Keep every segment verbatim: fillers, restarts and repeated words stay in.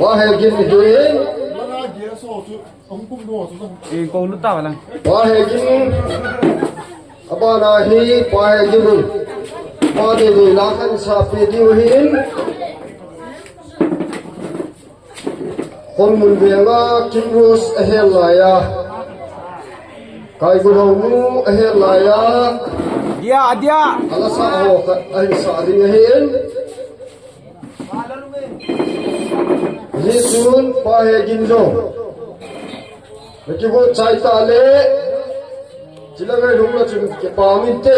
Pa Hegin hi. Eh, ko lu ta lang. Pa Hegin. Abana hi Pa Hegin. Pa Hegin la kan sa pe diu hin. Khonmun venga Kim Rose ahel laiya. Kaigun Hounu ahel laiya. Dia, dia. Ala sa ho ka ahin sa ding ahin. Jisun Pa Hegin jong. Nakigo chai ta le. Chila ngai lung la chun ke pa min te.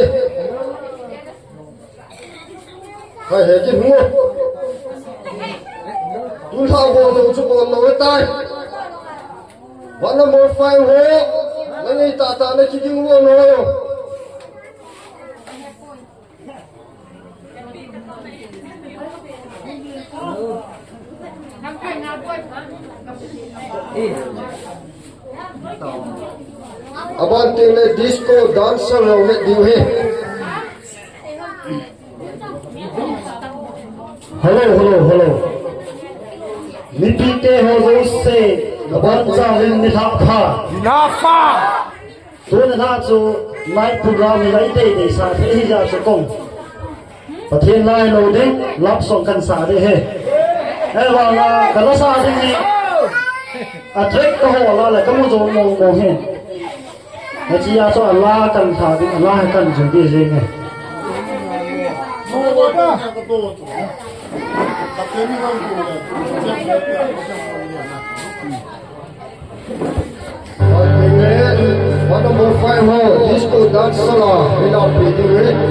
Hai, Hegin ho. Tun ha go lo chu go lo tai. One number five ho. Nani ta ta na kiding ho no. Aban teng le disco dancer ho le diu he. Hello, hello, hello. Mipite ho jouse, nabonchauvin nilhah pha. Nilhah pha. Tuni lha chu night program hi lai teitei sa thei hijeh chun kong. Pathen lai lo ding, love song kan sa ding ahi. Ahivanga ka la sa ding hi. A track ka hol a le ka mu jou mong mong hi. Hiche a chu a la kan sa ding, a la hi kan jui ding jing e. One number five ho, disco dancer la, without pay the rate.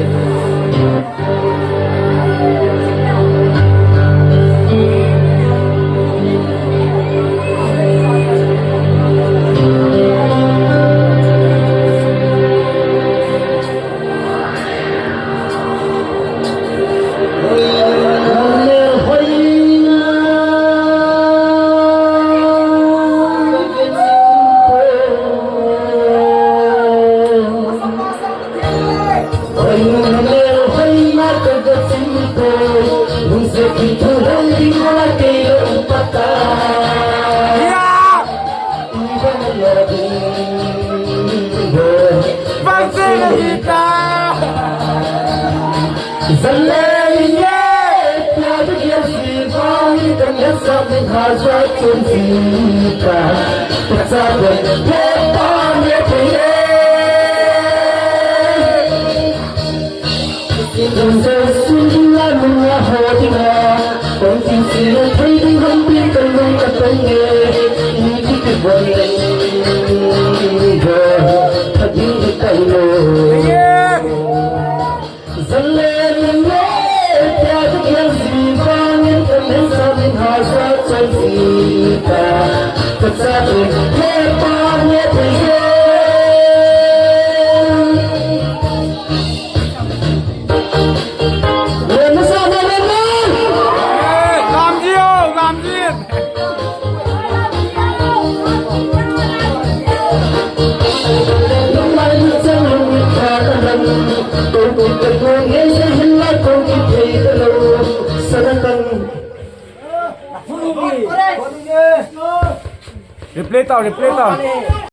Replay tao, replay tao.